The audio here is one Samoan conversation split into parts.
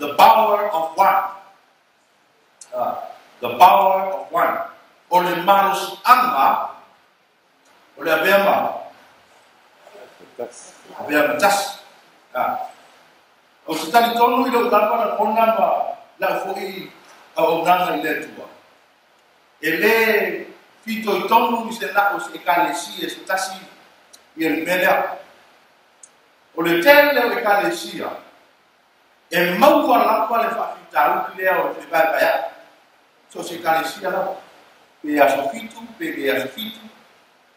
The power of one. The power of one. O le malosiaga o le avea ma avea ma tasi. O se talitonu i lou lava lagona ma lau foʻi auaunaga i le Atua. E lē fitoitonu i se nao se ekalesia se tasi ia le mea lea. O le tele o ekalesia e maua lava le faafitauli lea o le fevaevaeaʻi. So se ekalesia lava pe aso 7 pe le aso 7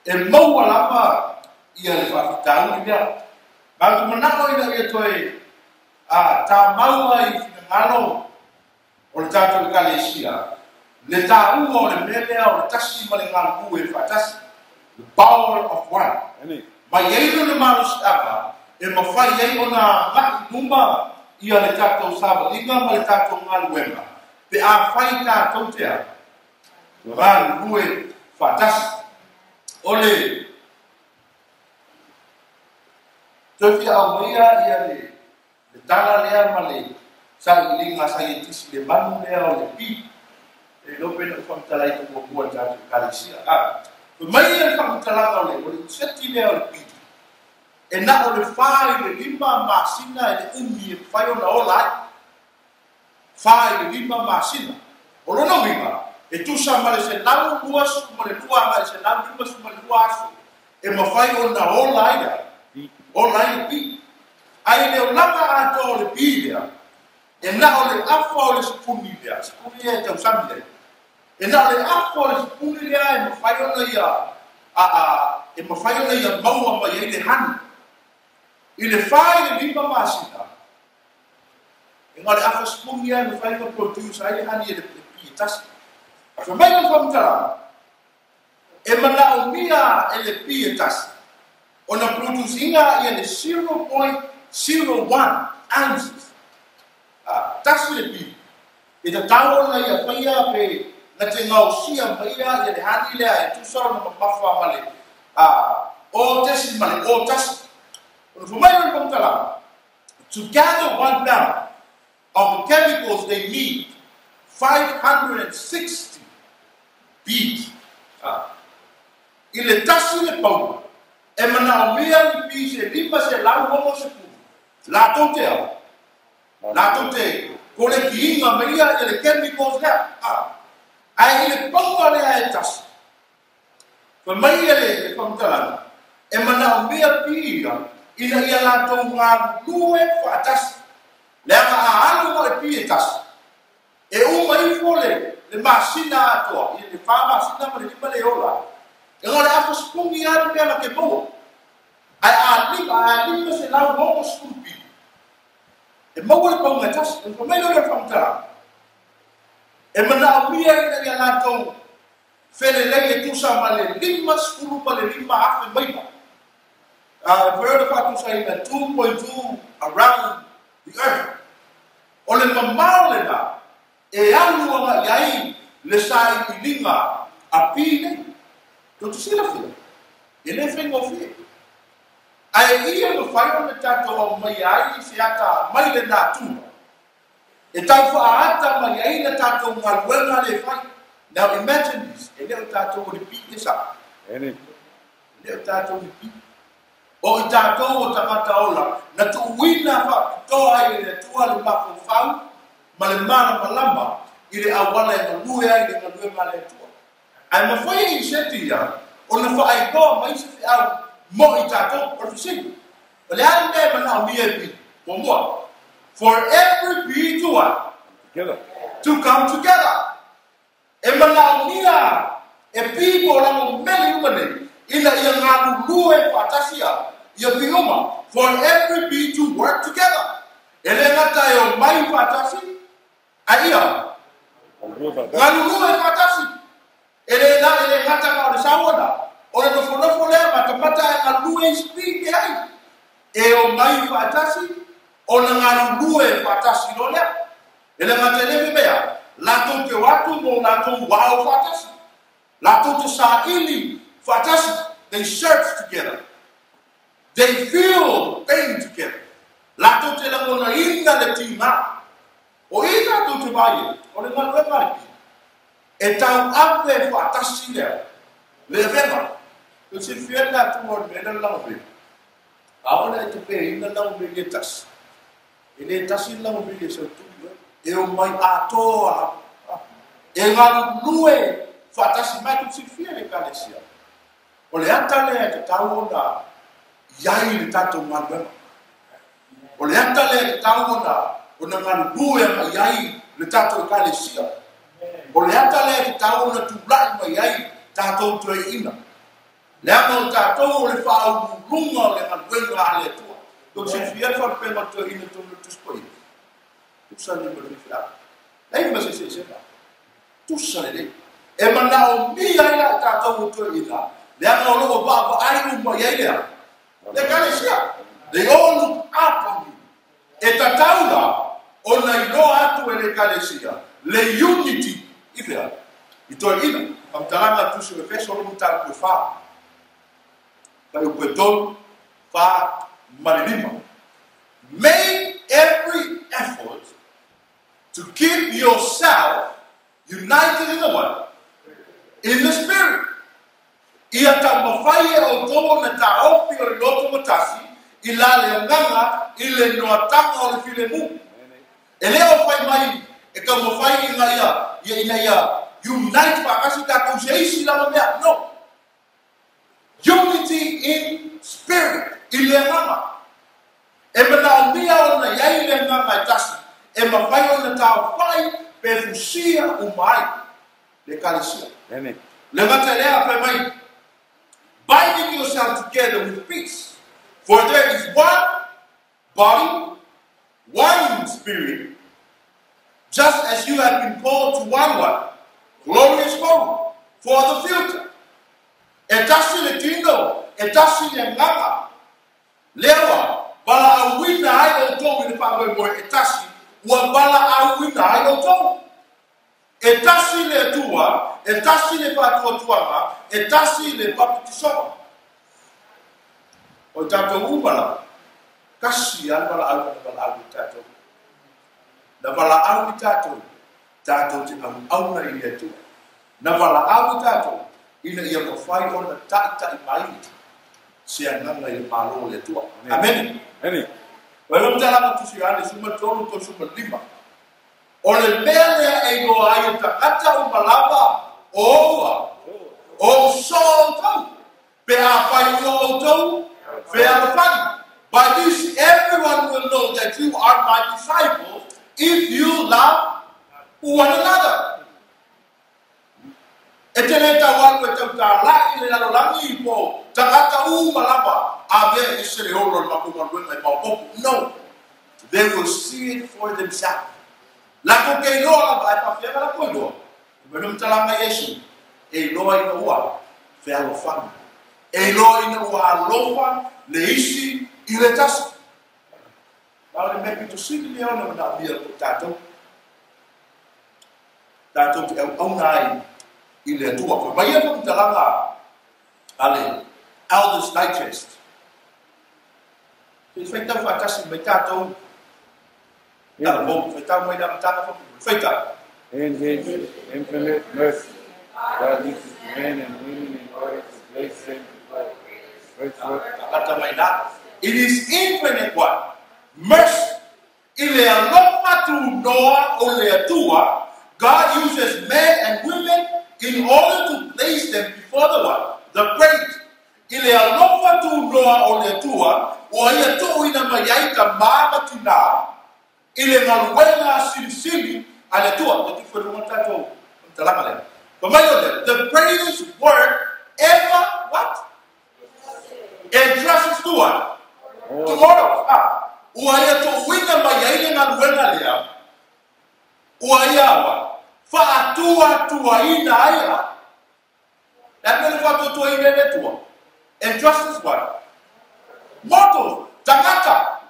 e maua lava ia le faafitauli lea. Ma ou te manao ina ia toe tāmaua i finagalo o le tatou ekalesia le tāua o le mea lea o le tasi ma le galulue e faatasi. The power of one. Mai ai lona malosiaga e mafai ai ona agaʻi luma ia le tatou savaliga ma le tatou galuega pe afai tatou te a galulue faatasi. O le toe fia aumaia ia le tala lea ma le sailiiliga saietisi le manu lea o le pi e iloa pe na ou faamatala ai muamua i le tatou ekalesia. Fai mai ia le faamatalaga o le seti lea o le pi e na o le 4 i le 5 masina e le umi e mafai ona ola ai. 4 i le 5 masina. O lona uiga e tusa ma le 122 agai 152 aso e mafai ona ola ai ola ai le pi. Ai le olaga atoa o le pi lea e na o le afa o le sipuni lea, sipuni e tausami ai. E na o le afa o le sipuni lea e mafai ona ia e mafai ona ia maua mai ai le hani. I le 4 i le 5 masina e ngā le afa sipuni e mafai ona produce ai le hani e le pi e tasi. Fai mai le faamatalaga e manaomia e le pi e tasi ona produce inga ia le 0.01 ounces. Tasi le pi. E tatau ona ia faia pe na te gausia maia ia le hani lea e tusa ona mamafa ma le o tesi ma le o tasi. Ona fai mai le faamatalaga to gather 1 pound of the chemicals they need 560 bees. I le tasi le pauna e manaomia ni pi se 560 latou te au latou te kolekiiga maia ia le chemicals lea. Ae i le pauna lea e tasi fai mai ia le faamatalaga e manaomia pi ia ina ia latou galulue faatasi. Leaga a alu ma le pi e tasi e uma ifo le masina atoa i le 4 masina ma le 5 le ola e ngā le afa sipungi a le mea na ke maua. Ae a 560 pi e maua le paunga e tasi. E fai mai lea le faamatalaga e manaomia ina ia latou felelei e tusa ma le 55 afe maila. Fai ona faatusaina 2.2 around the earth. O le mamao lena e alu agaʻi ai le sailiiliga a pi nei. Tou te silafia e lē faigofie. Ae ia mafai ona tatou aumaia ai se ata mai le natura e tau faaata mai ai le tatou galuega le fai. Now imagine this, e lē o tatou o le pi e sa. E lē o tatou le pi. O i tatou o tagata ola na tuuina faapitoa ai e le Atua le mafaufau ma le malamalama I le auala e galue ai le galuega a le Atua. Ae mafai e iseti ia ona faailoa mai se feau mo i tatou. O le fesili, o le a le mea e manaomia e pi? Muamua, for every bee to what? Together. To come together. E manaomia e pi po o lago meli uma nei ina ia galulue faatasi ia pi uma. For every bee to work together. E le gata e omai faatasi, a ia galulue faatasi. E le gata na o le sauona, o le nofonofo lea matamata e galulue isi pi ke ai. E omai faatasi, ona galulue faatasi lo lea. E le gata e le mea, latou te o atu mo latou wao faatasi. Latou te sa'ili faatasi. They search together. They feel pain together. Latou te lagonaina le tiga. O i tatou te vaai ai, o le galuega a le pi, e tauave faatasi lea, le avega. E silafia le latou o le mea lea o le lagomeli. Aole e tapeina le lagomeli e tasi. E le tasi le lagomeli e sau tuli oe. E omai atoa lava. E galulue faatasi mai tou silafia le Ekalesia. O le ata lea e tatau ona i ai le tatou galuega. O le ata lea e tatau ona galulue mai ai le tatou Ekalesia. O le ata lea e tatau ona tulai mai ai tatou toeaiina. Leaga o tatou o le faauluuluga o le galuega a le Atua. Tou silafia le faalupega o le toeaina tonu o le Tusi Paia. Tusa lelei ma le faifeau. Leai ma se eseesega. Tusa lelei. E manaomia ai la tatou o toeaiina, leaga o lo o vaavaai uma i ai lea. Le Ekalesia. They all look up on you. E tatau la ona iloa atu e le Ekalesia le unity i fea? I toeaiina. Faamatalaga a Tusi o Efeso o lo mataupu e 4. Fuaiupu e 3, 4 ma le 5. Make every effort to keep yourself united in the what? In the Spirit. Ia taumafai e outou ona taofi o le loto matasi i la le agaga i le noataga o le filemu. E le o fai mai e taumafai ina ia unite faatasi tatou se isi lava mea. No. Unity in spirit, i le agaga. E manaomia ona i ai le agaga e tasi, e mafai ona taofai pe fusia uma ai le Ekalesia. Amen. Le gata lea fai mai, binding yourself together with peace, for there is one body, one spirit, just as you have been called to one one, glorious hope for the future. E tasi le tino, e tasi le agaga. Lea ua valaauina ai outou i le faamoemoe e tasi, ua valaauina ai outou. E tasi le Atua, e tasi le faatuatuaga, e tasi le papitisoga. O tatou uma lava, tasi lava le valaau na valaau i tatou. Na valaau i tatou, tatou te auauna i le Atua. Na valaau i tatou, ina ia mafai ona ta'ita'i mai se agaga i le Malo o le Atua. Amene. Amen. O le faamatalaga Tusi Ioane 13, 35. O le mea lea e iloa ai e tagata uma lava o ua, o uso outou, pe afai ua outou fealofani. By this everyone will know that you are my disciples if you love one another. E te le tau alu e tautāla'i le lalolagi po tagata uma lava avea e se le olo o le matou galuega e maopoopo. No. They will see it for themselves. Latou te iloa lava ae faafeaga latou iloa. Fai mai le faamatalaga a Iesu, e iloa ina ua fealofani. E iloa ina ua alofa le isi i le tasi. Ma o le mea pito sili lea ona manaomia mo tatou. Tatou te auauna ai i le Atua. Fai mai ia faamatalaga a le Elders Digest. Se i faitau faatasi mai tatou. Talavou, faitau mai le amataga faamolemole. Faitau. In his infinite mercy, God uses men and women in order to place them before great work. Lata mai la. It is infinite what? Mercy. I le alofa tunoa o le Atua, God uses men and women in order to place them before the what? The great. I le alofa tunoa o le Atua, ua ia tuuina mai ai tamā ma tinā, i le galuega silisili a le Atua. E tifo i luga tatou faamatalaga lea. Fai mai o lea, the greatest work ever, what? Entrusted to what? To mortals. Ua ia tuuina mai ai le galuega lea, ua ia what? Faatuatuaina ai a. Le a mea le faatuatuaina e le Atua? Entrusted what? Mortals, tagata.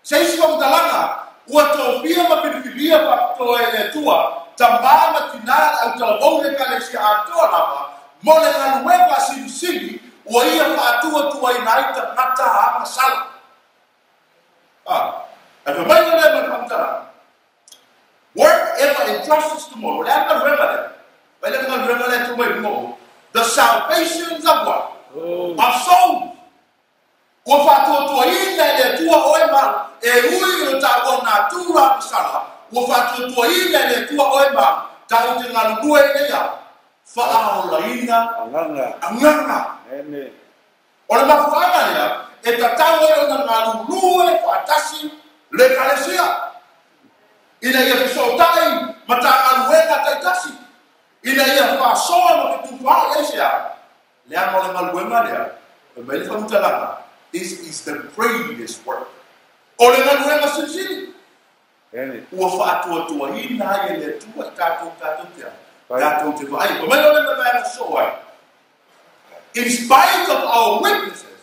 Se isi faamatalaga, ua tofia ma filifilia faapitoa e le Atua, tamā ma tinā le autalavou le Ekalesia atoa lava, mo le galuega silisili, ua ia faatuatuaina ai tagata agasala. Ae fai mai lea ma le faamatalaga, work ever entrusted to mortal, o le a le galuega lea? Fai le galuega lea tuu mai i luga o the salvations of what? Of souls. Ua faatuatuaina e le Atua oe ma au, e ui i lo taua natura agasala, ua faatuatuaina e le Atua oe ma au, tatou te galulue i nei ao, faaolaina agaga. O le mafuaaga lea, e tatau ai ona galulue faatasi le Ekalesia, ina ia fesootai Matagaluega taitasi, ina ia faasoa ma fetufaai ai se a, leaga o le galuega lea, fai mai le faamatalaga, this is the greatest work. O le galuega silisili, ua faatuatuaina ai e le Atua i tatou tatou te a, tatou te vaai. Fai mai o le vaega soo ai, in spite of our weaknesses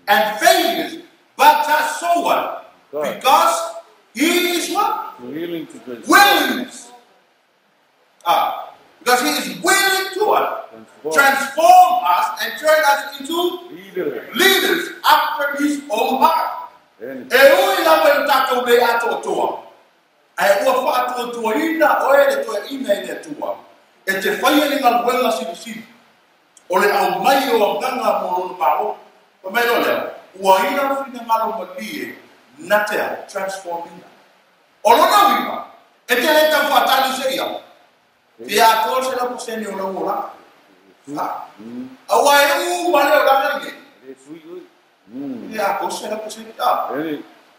and failures, but just so what? Because he is what? Willing to transform. Willing. Because he is willing to what? Transform us and turn us into leaders after his own heart. E ui lava i lo tatou le atoatoa, ae ua faatuatuaina oe le toeaina e le Atua, e te faia le galuega silisili o le aumai o agaga mo lona Malo. Fai mai loa lea, ua ia finagalo malie na te a, transformina. O lona uiga, e te le tau faatali se ia, fia atoa 100% o lau olaga. Aua e uma le olaga lenei. E atoa 100%.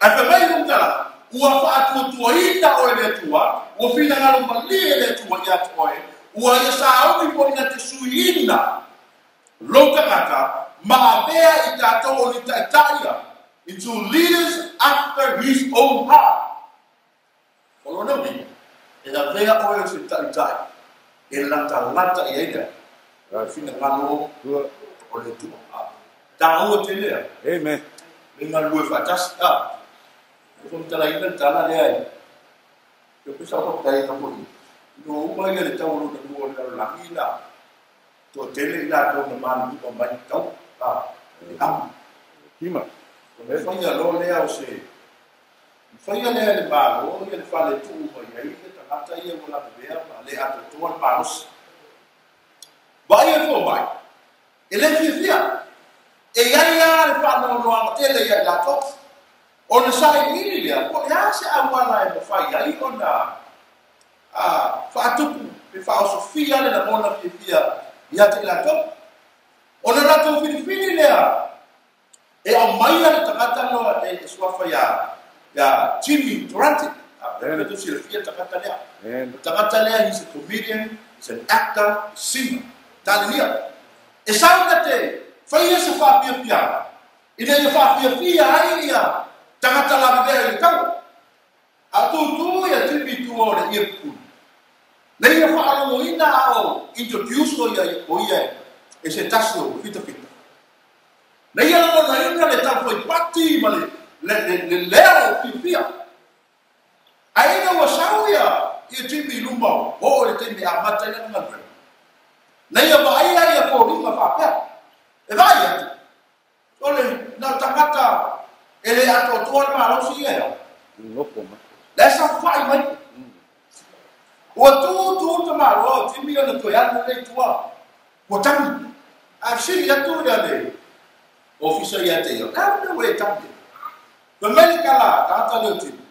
Ae fai mai le faamatalaga, ua faatuatuaina oe e le Atua, ua finagalo malie e le Atua ia te oe, ua ia sauni foi na te suiina lou tagata ma avea i tatou o ni taitai ia, into leaders after his own heart. O lona uiga, e avea oe o se taitai e latalata i ai le finagalo o le Atua. Taua tele lea. Amen. Le galulue faatasi. E faamatalaina le tala lea e te pesa o faafetai ina foi. Ina ua uma ia le tau o lona lua o le lalolagi la toatele i latou na maliliu mai i tau le amu. Kima. O le faia loa lea o se faia lea e le Malo ia le fale tuu mai ai le tagata ia ua lavevea ma le atoatoa le malosi. Vaai e fomai, e le fiafia. E i ai lava le faanoanoaga tele ia i latou. Ona sailiili lea, po o le a se auala e mafai ai ona faatupu pe faaosofia le lagona fiafia ia te i latou. Ona latou filifili lea e aumaia le tagata loa e suafa ia Jimmy Durante. Pe tou silafia le tagata lea. O le tagata lea, he's a comedian, he's an actor, a singer. Talinia. E sau na te faia se faafiafiaga, ina ia faafiafia ai ia tagata lavevea i le taua. A tūtū ia Jimmy i tua o le ie pupuni. Na ia faalogoina a o introduce o ia o ia e se tasi o fitafita. Na ia lagonaina le taufaipati ma le le le leo fiafia. Ae ina ua sau ia ia Jimmy i luma o oo i le taimi e amata ai lana galuega. Na ia vaaia ia foliga faapea. E vaai atu, o le na tagata e le atoatoa le malosi ia e ao. La e saofai mai. Ua tu tu tamaloa o Jimmy ona toe alu lea i tua. Ua tagi. Ae fesili atu ia le ofisa ia te ia, o le a le mea ua e tagi ai? Fai mai le tala a tagata lea o Jimmy,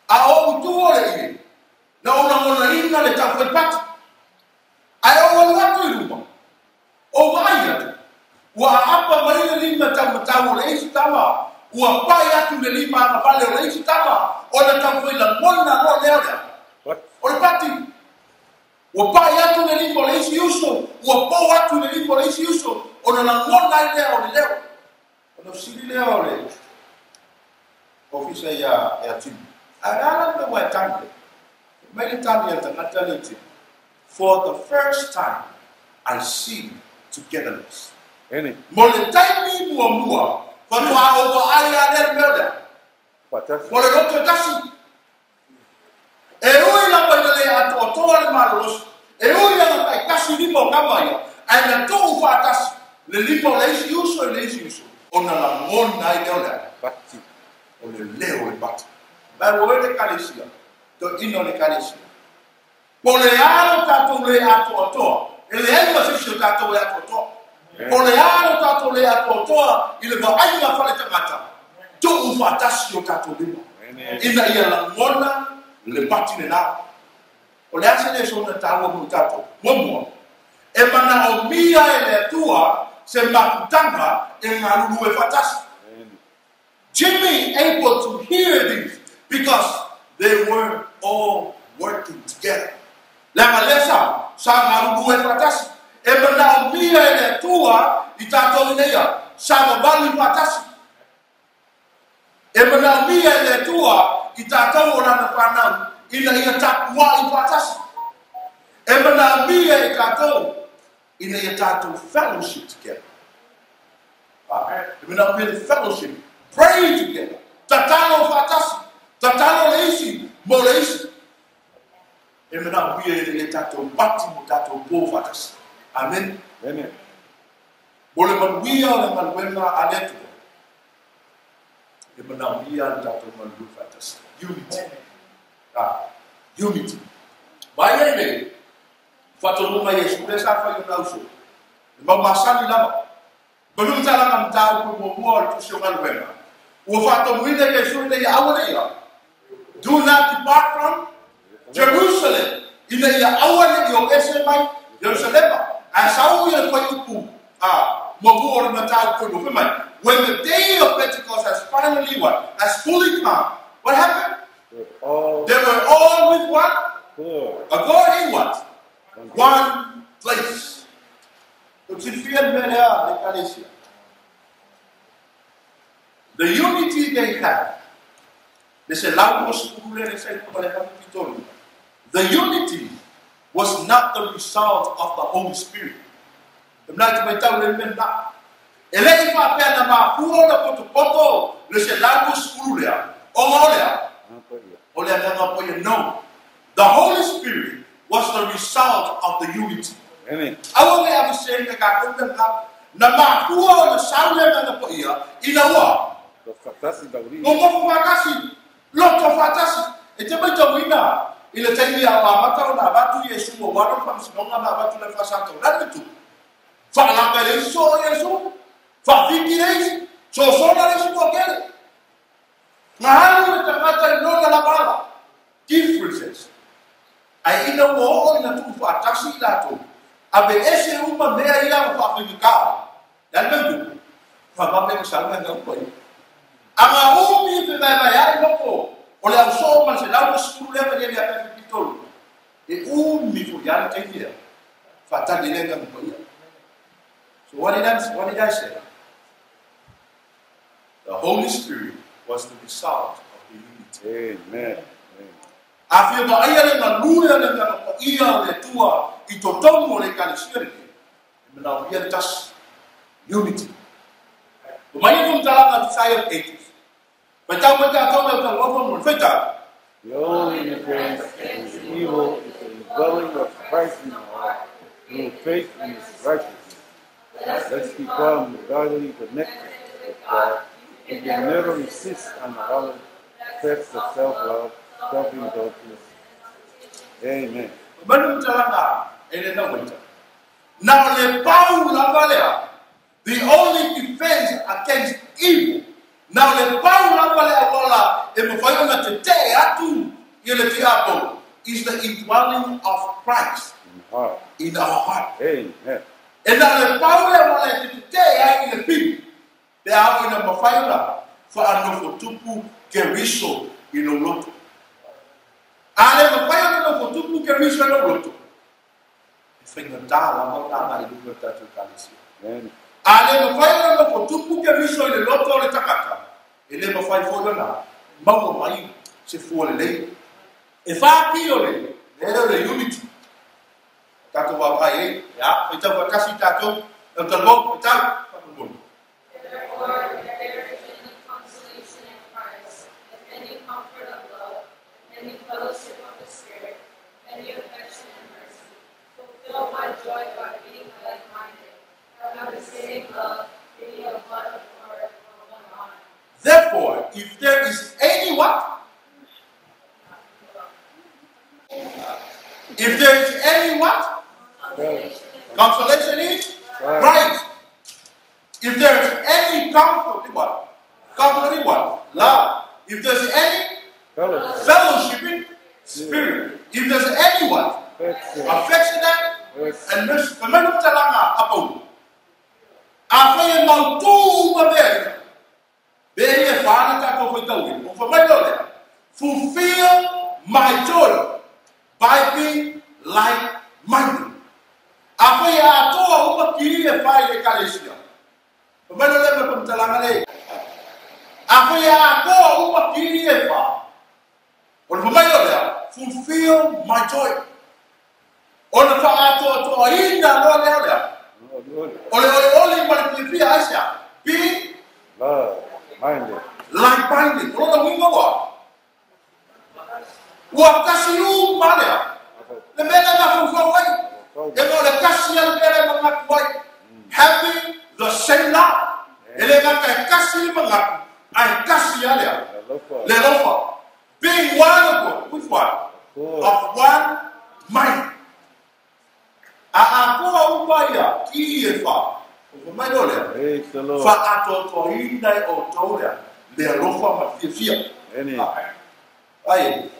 A o ou tu o le ie. Na ou lagona ina le tau pati. Ae ou alu atu i luma. O vaai atu. Ua aapa mai le lima taumatau o le isi tama. Ua pai atu le lima agavale o le isi tama. O le taufai lagona loa lea o le apa. O le pati. Ua pai atu le lima o le isi uso. Ua pou atu le lima o le isi uso. O le lagona ai lea o le leo. O le usili lea o le ofisa ia Timi. Ae ala le mea ua e tagi. Mai le tagi a tagata le Timi. For the first time, I see togetherness. Ene. Mo le taimi muamua, faatoa ou vaai a lea le mea lea. Faatasi. Mo le loto e tasi. E ui lava ina le atoatoa le malolosi. E ui lava taitasi lima o kama ia. Ae na tuu faatasi le lima o le isi uso i le isi uso. Ona lagona ai lea o le a. Pati. O le leo o le pati. Mai ua e le ekalesia. Toeaina o le ekalesia. Po o le a lo tatou le atoatoa. E leai ma se isi o tatou e atoatoa. Po o le a lo tatou le atoatoa i le vaaiga faaletagata. Tuu faatasi o tatou lima. Ene. Ina ia lagona le pati lena. O le a se lesona taua mo tatou. Muamua. E manaomia e le Atua se mafutaga e galulue faatasi. Ene. Jimmy able to hear this because they were all working together. Leaga lea sa, sa galulue faatasi. E manaomia e le Atua i tatou ina ia savavali faatasi. E manaomia e le Atua i tatou o lana fanau ina ia tapuai faatasi. E manaomia e tatou ina ia tatou fellowship together. E manaomia le fellowship. Pray together. Tatalo faatasi. Tatalo le isi mo le isi. E manaomia ina ia tatou pati mo tatou po faatasi. Amen. Ene. Mo le manuia o le galuega a le Atua. E manaomia le tatou galulue faatasi. Unity. Unity. Mai ai le faatonuga Iesu lea sa fai ona uso. Le mau masani lava. Manu talaga mataupu muamua o le tusi o galuega. Ua faatonuina Iesu ina ia aua ne ia. Do not depart from Jerusalem. Ina ia aua ne i o ese mai Jerusalema. Ae sau ia le fuaiupu muamua o le mataupu i mai. When the day of Pentecost has finally what? Has fully come. What happened? All They were all with what? four. Accord in what? One place. O silafia le mea lea le ekalesia. The unity they had. Le 120 lea le saini ma le 83. The unity was not the result of the Holy Spirit. E mea te maitau le mea na. E le i faapea na mafua ona potopoto le 120 lea. Ona o lea. O le Agaga Paia. No. The Holy Spirit was the result of the unity. Amen. Aua ne aveseina tatou mea na. Na mafua ona sau le Agaga Paia ina ua. Faatasi taulima. Nonofo faatasi. Loto faatasi. E te maitauina i le taimi a o amata ona avatu Iesu auā lona faamasinoga ma avatu le faasataulagi le tupu. Faalaka i le isi soo Iesu. Faafiki le isi. Sosola le isi toatele. Galu le tagata i lona lavalava. Differences. Ae ina ua oo ina tuufaatasi i latou. Aveese uma mea ia ma faafaigata. Le a le mea e tupu? Faavave ma sau le Agaga Paia. Aga umi fevaevaeai loko o le ausoo ma le 120 lea ma le 23. E umi foi lava le taimi lea. Faatali le Agaga Paia. So what did I say? The Holy Spirit was the result of the unity. Amen. A fia vaaia le galue a le Agaga Paia o le Atua i totonu o le ekalesia lenei. E manaomia le tasi. Unity. O mai e faamatalaga a tusa ai o le 80s. Faitau mai tatou le autaulofa mo le faitau. The only defense against evil is the indwelling of Christ in our heart through faith in his righteousness. Let's become godly connected with God. We can never resist unhallowed threats of self-love, self-indulgence. Amen. Mai le faamatalaga e le nauaita. Na o le pau lava lea. The only defense against evil. Na o le pau lava lea auala e mafai ona tetee atu ia le tiapo. is the indwelling of Christ in our heart. Amen. E na le pau le wale te te ai i le pipi. Te au ina mawhaira, wha tupu ke riso i lo loto. A le mawhaira no tupu ke riso i lo loto. E whainga tāla mau nā i lunga tātou kalisia. A le mawhaira no tupu ke riso i le loto o le takata. E le mawhai fōna nā, maua mai se fua le lei. E whāki o le, le le unity. Tātou wā pai e, ia, whai tau whakasi tātou, e tau wau, whai tau, whakamonu. Therefore, if there is any consolation in Christ, if any comfort of love, if any fellowship of the Spirit, if any affection and mercy, fulfill my joy by being like-minded, have the same love, being of one accord, of one mind. Therefore, if there is any what? If there is any what? Consolation is Christ. If there is any comfort, what? Comfort in what? Love. If there's any fellowship in Spirit. If there's any what? Affection and mercy. Pamelu talanga apo. Afei mautu mabe. Be e whana tātou whaitau. O whamai lea. Fulfill my joy by being like-minded. Afei atoa uma ki e whai e kalesia. Pamelu lea me pamtalanga le. Afei atoa uma ki e whai. O le whamai lea. Fulfill my joy. O le whaatoa toa ina loa lea lea. O le ole ole ma le piapia asia. Be like-minded. Like-minded. O lona winga wa. Ua kasi u malea. Le mele ma fufau ai. E mo le kasi ale mele ma ngatu ai. Having the same love. E le ngaka e kasi le mangaku. Ai kasi alea. Le lofa. Being one of God. Which one? Of one mind. A akoa upa ia ki e wha. O mai lo lea. Wha atoa ina e o tau lea. Le alofa ma fia fia. Ai.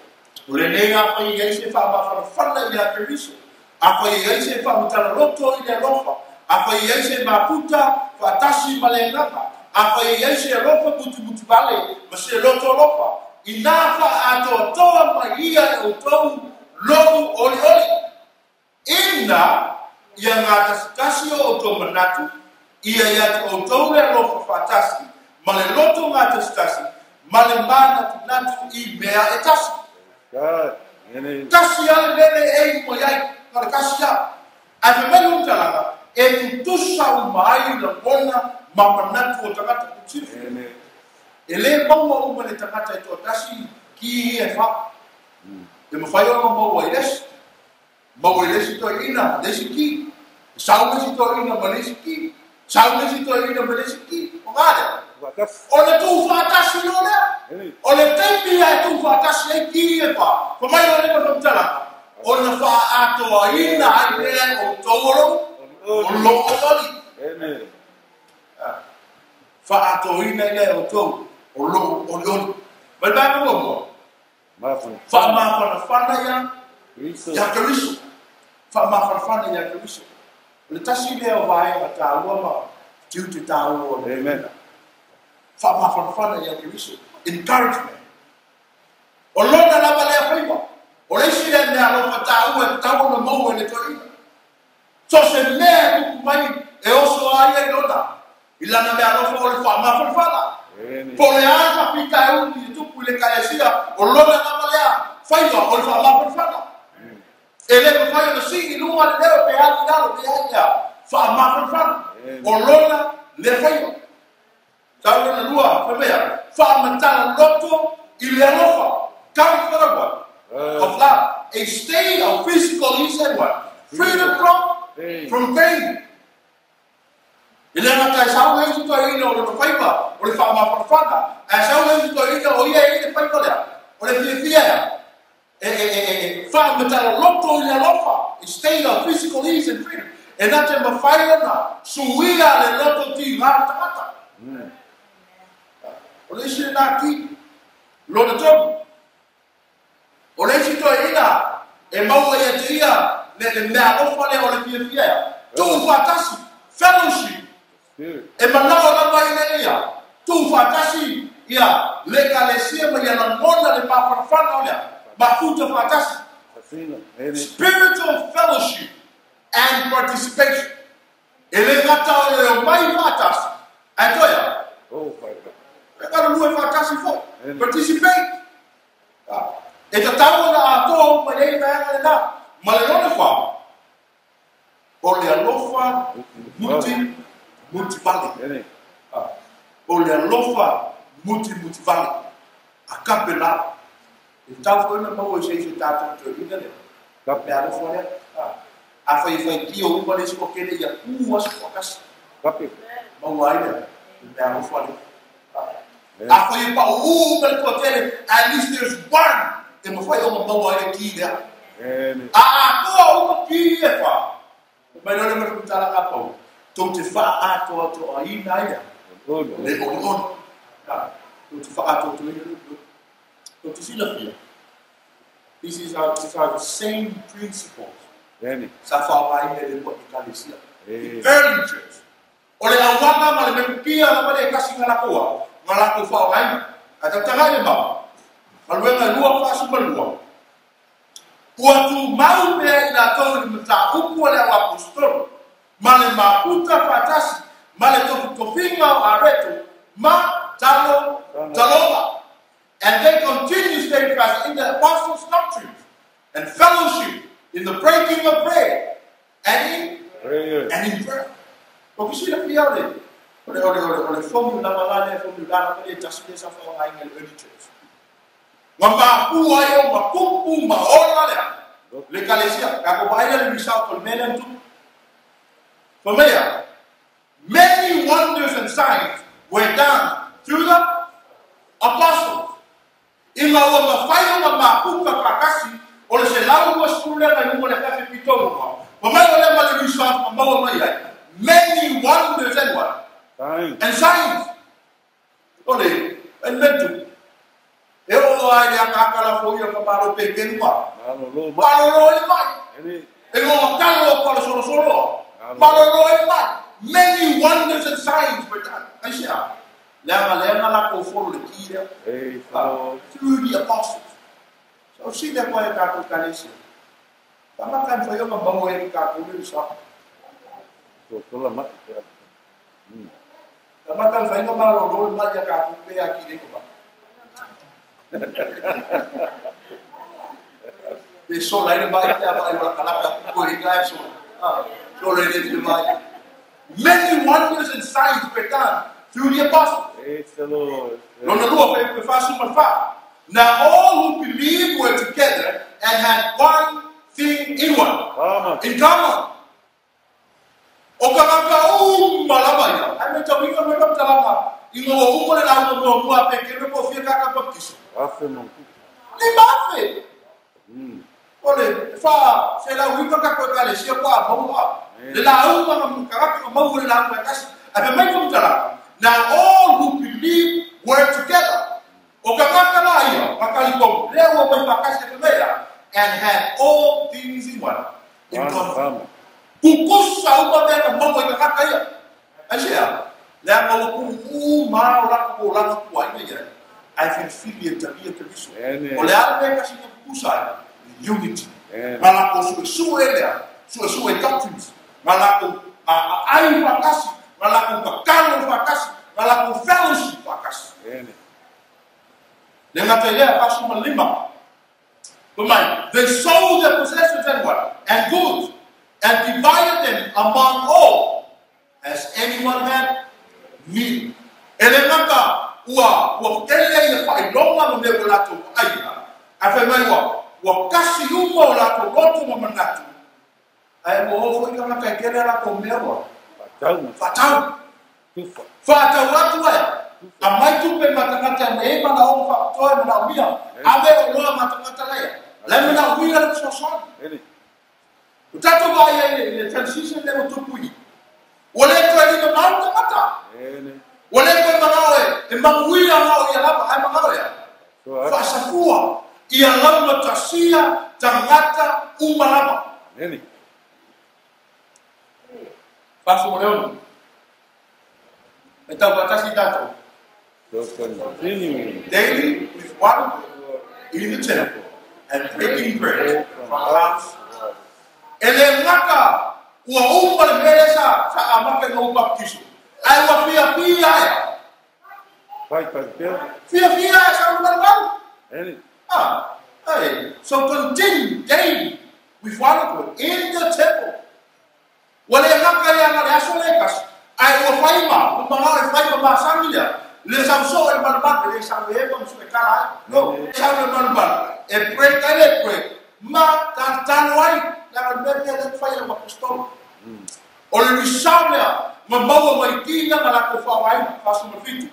O le nega whai i se wha mawhana i a Keriso. A whai i se wha mutala loto i le alofa. A whai i se maputa whatasi ma le ngaka. A whai i se alofa mutu mutu vale ma se loto alofa. I nā wha atoa toa mai ia e o tau lovu oli oli. Ina ia ngā tasi o tō manatu, ia ia te o tau le alofa whatasi, ma le loto ngā tasi, ma le manatu natu i mea e tasi. Kasi ale lele e i mai ai, ka le kasi a. Ai whamelu talanga, e tutusa u mai la mona ma manatu o tangata kutirifi. E le maua uma le tangata e tō tasi ki e wha. E mawhai o maua i lesi. Maua i lesi tō ina, lesi ki. Sau lesi tō ina, ma lesi ki. Sau lesi tō ina, ma lesi ki. O ngā lea. O le tū whaatasi o lea. O le teipi ai tū whaatasi ai ki e wha. Ko mai o le whakamtalanga. O le whaatoa ina ai lea o tauolo. O lo oli. Whaatoa ina lea o tau. O lo oli oli. Mai bāna mua mua. Whaamawhana ia. Ia Keriso. Whaamawhana ia Keriso. O le tasi lea o vaenga tāua ma tiu te tāua o le. Amen. Whaamawhana ia Keriso. Encouragement. O lona lava lea whaiwa. O le isi lea mea alofa tāua e taua na maua e le toina. So se mea e kuku mai e oso a ia i lona. I lana mea alofa o le whaamawhana. Po le ata pita e uni i tupu i le kalesia. O lona lava lea whaiwa o le whaamawhana. E le mawhai o le si i lunga le leo pe ali lalo le ai lea. Whaamawhana. O lona le whaiwa. Tau lona lua, whamea. Whaamatala loto i le alofa. Comfort of what? Of love. A state of physical ease and what? Freedom from pain. I le ngata e sau lei tuto ina o le whaiwa, o le whaamawhana. A sau lei tuto ina o ia i le whaiwa lea. O le fia fia ea. E whaamatala loto i le alofa. A state of physical ease and freedom. E nā te mawhai ona, suia le loto ti ngā tangata. O le isi le nā ki, lona tonu. O le isi toi ina, E maua ia te ia le mea alofa lea o le fiafia ia. Tuufaatasi, fellowship. E manao lava i le ia. Tuufaatasi ia le ekalesia ma ia lagona le mafanafana o lea. Mafuta faatasi. Spiritual fellowship and participation. E le gata o le omai faatasi. Ae toea. E galulue faatasi foi. Participate. E tatau ona atoa uma i ai le vaega lena. Ma le lona fa, o le alofa muti muti vale. O le alofa muti muti vale. A kape la. E tau foi na maua i se isi tātou toeina lea. Kape alofa lea. A fai fai ki o uma le isi o kele ia ku aso whakasi. Kape. Maua ai lea. Le alofa lea. A fai pa u ma le tuatele, at least there's one. E mawhai o maua ai le ki lea. A atoa uma ki e wha. Mai lole ma kutala ka pau. Tō te wha atoa toa ina ia. Le ono ono. Tō te wha atoa toa ina ia. Tō te silafia. These are the same principles. Sa whaoa le mua ekalesia. The early church. O le awanga ma le mepia ma le kasi ngā lakoa. Ngā lako whaoa. A tautaga le mau. Maluenga lua whaasu malua. Ua tū mau pea i lātou i mataupu o le au apostolo. Ma le maputa whaatasi. Ma le tofutofinga o areto. Ma talo taloga. And they continue steadfast in the apostles' doctrines and fellowship in the breaking of bread and in prayer. And in prayer. O kisila pia ole. Ole ole ole ole formula malale formula la pale tasile sa fa ngai le early church. Ngamba ku ai o makupu maola le. Le kalesia ka ko baila le misao ko mele tu. Famea. Many wonders and signs were done through the apostles. Inga ua mawhai o ngā mapuka pakasi o le se lau ua sule ngai lunga le kafe pitoru ma. Mamai o le male risau ma maua mai ai. Many wonders and what? Signs. And signs. Ole, en mentu. E o ai le akakala fo ia ka maro pe kenua. Malolo Malolo e mai. mai. E ngā kalo o pala solo solo. Malolo e mai. Many wonders and signs were done. Ai sea. Leanga leanga la ko folo le kia. Hey, so Through the apostles. So si le koe kākou kalesia. Tama kan whai o ngā maua e kākou le sa. so tola mai. Tama kan whai ngā malolo mai a kākou pe a ki reko ba. Pe sola i le mai te a mai wala kalaka koe i ngai sola. Sola i le mai. Many wonders and signs were done through the apostles. Praise the Lord. Lona lua pe whasu malfa. Now all who believed were together and had one thing in one. Common. In common. O ka ngaka uma lava ia. Ai me tau inga me kaptalanga. Inga o uma le lau mua mua pe ke me po fia kaka baptiso. Afe mo. Ni mafe. Ole, fa se lau wika ka koe kale sia kwa maua. Le lau uma nga karaka nga maua le lau e kasi. Ai pe mai kaptalanga. Now all who believed were together. O ka ngaka la ia, makali kong, lea ua mai pakasi e mea, and had all things in one. In common. Kukusa uma mea ka maua i ka kaka ia. Ai sea, lea maua ku u ma o lako ko lako kua ina ia. Ai whiliwhili e talia te viso. O le ala mea kasi nga kukusa ai, unity. Ngā lako sue sue lea, sue sue doctrines. Ngā lako ai whakasi, ngā lako kakalo whakasi, ngā lako fellowship whakasi. Le ngata lea whasu malima. Mai, they sold their possessions and what? And goods, and divided them among all, as anyone had need. E le ngata ua kele ia whailonga no mea o lātou aina. A whai mai ua kasi uma o lātou loto ma manatu. Ai mo hofo i ka ngata e kele lātou mea ua. Whatau. Whatau. Tufa. Whatau atu ai. A mai tupe matangata me e mana o whakatoa e mana o mia. Ave o loa matangata leia. Le mana o wira le sosoani. O tātou vai ai le transition le o tupui. O le koe lima mau tangata. O le koe mangao e manguia ngao ia lava ai mangao ia. Whasafua. Ia laugatasia tagata uma lava. Amene. 46. E taufatasi tatou. So continuing Daily with one in the temple and breaking bread from house. E le gata ua uma le mea lea sa amata ina ou baptiso. Ae ua fiafia ea. Pai pai pea. Fiafia ea sa malumalu. Amene. Ah, hey. So continue daily with one accord in the temple. Ua le gata ia na le aso le kasi. Ae ua faima, ua mangao e faima masani lea. Le sau e malumalu, le sau e ma musu e kala ai. No, sau e malumalu. E break ai le break. Ma tatalo ai. Lea le mea lea le fai le apostolo. O le risau lea, ma maua mai tina ma lako whawaina, 47.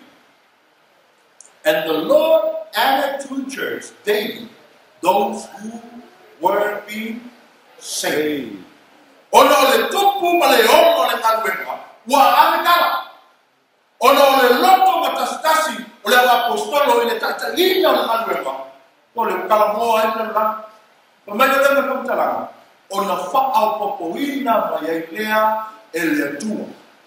And the Lord added to the church daily those who were being saved. Hey. Ona o le tupu ma le ono o le galuega, ua ave tala. Ona o le loto ma tasitasi o le apostolo i le taitaiina o le galuega, o le kalamoa ai le lalolagi. Ma mai le lea faamatalaga, ona faaopopoina mai ai lea e le Atua.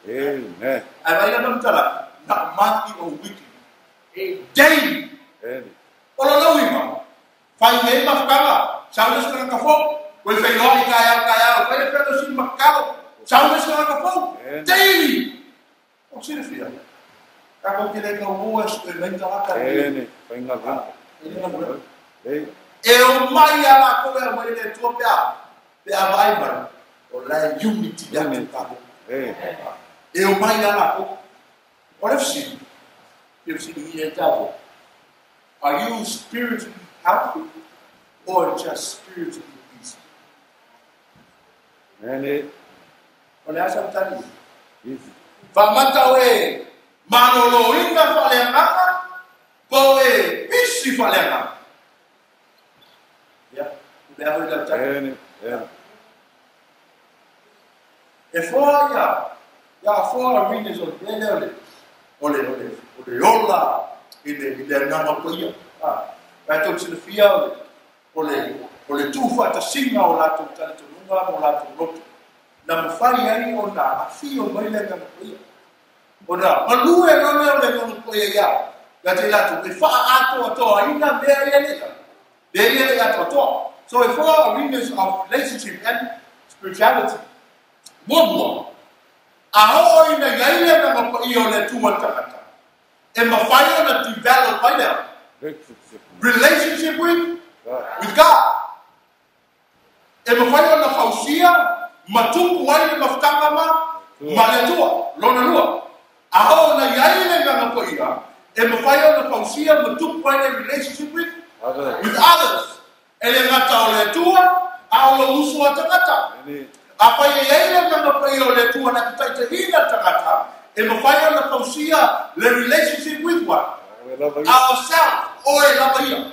Amen. Ae vai le faamatalaga, na mati o wiki. Daily. Amene. O lo lauiga, fai nei mafutaga, sau le se tagata fou, ua i feiloai taeao taeao, fai le fellowship ma tatalo, sau le se tagata fou, Amen. daily. O silafia, tatou te le taumua e sue mai tagata e Amene. Faiga galuega. e le galuega. Hey. E o mai a latou e aumai le Atua pe a vaai mai, o la e unity ia Unity. te tatou. Hey. E o mai a latou. O le fesili, e fesili ia tatou. Are you spiritually healthy or just spiritually busy? Amene. O le asa tali. Easy. Faamata oe maloloina faaleagaga po e pisi faaleagaga. Ia, le aho i lau tali. Amene. Amene. E foa ia, ia foa arenas o le mea lea o le, o le, o le, o le ola i le agaga paia. Ah, ae tou silafia o le tuufaatasiga o latou talitonuga ma o latou loto. Na mafai ai ona afio mai le agaga paia. Ona malue loa lea o le agaga paia ia. Ia te i latou, e faaatoatoaina mea ia lea. Mea ia le atoatoa. So e foa arenas of relationship and spirituality. Muamua, a oo ina iai le agaga paia o le Atua le tagata. E mafai ona develop ai lea. Relationship. Relationship with God. with God. E mafai ona fausia ma tupu ai le mafutaga ma le Atua, lona lua. A oo na iai le agaga paia, e mafai ona fausia ma tupu ai le relationship with Others. with others. E le gata o le Atua, a o lo uso a tagata. Amene. A fai e iai le agaga paia o le Atua na te taitaiina le tagata, e mafai ona fausia le relationship with what? We love you. Ourselves, oe lava ia.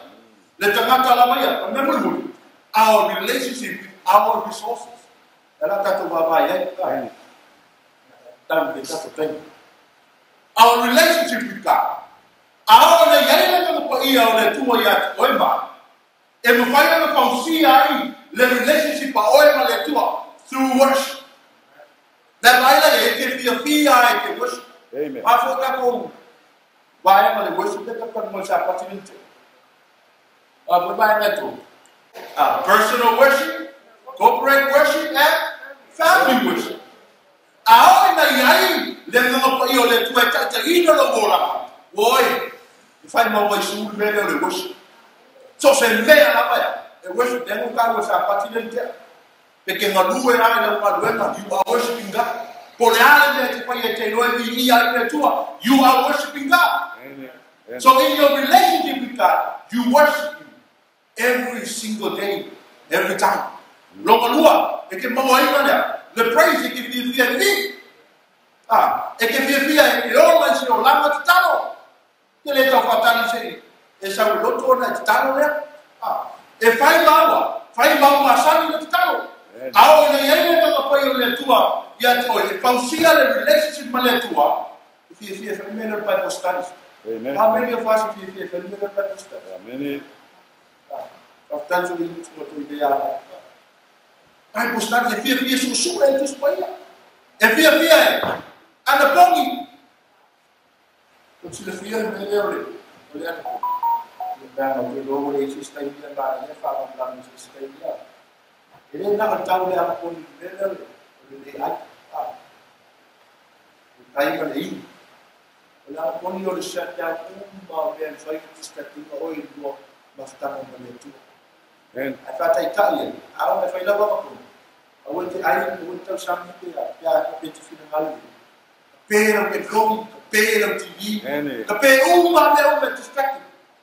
Le tagata lava ia. O le mea mulimuli, our relationship with our resources. E la tatou vaavaai ai. Amene. Tau le tatou taimi. Our relationship with God. A oo na iai le agaga paia o le Atua ia te oe ma, e mafai ona fausia ai le relationship a oe ma le Atua through worship. Le vaai la e te fiafia ai te worship. Amen. A fo tatou vaega le worship le tatou mo sa pati ni te. A fo vaega tu. Personal worship, corporate worship, and family worship. A oo ina iai le agaga paia o le Atua e taitaiina lou olaga. Ua oe, e fai maua i sulu mea lea o le worship. So se mea lava ia, e worship le ngo kaua sa pati le tea. Pe ke ngalue ai le galuega, you are worshiping God. Po le ale mea te fai e te iloa e viia ai le Atua, you are worshiping God. Amen. Amen. So in your relationship with God, you worship Him every single day, every time. Longa lua, e ke maua ina lea, le praise e ke fiafia e ni. Ah, e ke fiafia e ke ola i se olaga tatalo. Ke le tau whaatani se e sau loto ona e tatalo lea. Ah, e fai maua, fai mau masani le tatalo. Amen. A oo ina iai le agaga paia o le Atua ia te oe, e fausia le relationship ma le Atua, e fiafia e fai mea lea o le Bible studies. Amen. How many of us e fiafia e fai mea lea o le Bible studies? Amene. Faafetai foi i le tu i le Bible study e fiafia suesue e Tusi Paia. E fiafia e anapogi. O silafia le mea lea o le anapogi. Le mea na te logo le isi taimi le mea e whakamlanga i se taimi lea. E le na o tau le anapogi le mea lea o le le ai. Le tai ma le iu. O le anapogi o le shutdown uma o mea e whai ki distractinga oi lua mafutanga ma le Atua. Amen. Ai whātaitai e, ao e whai lawa kapuni. Aua te ai, aua te tausami te a, pea ka pe te whina ngalu. Ka pē rau ke komi, ka pē rau TV, Amen. ka pē uma mea uma distracted.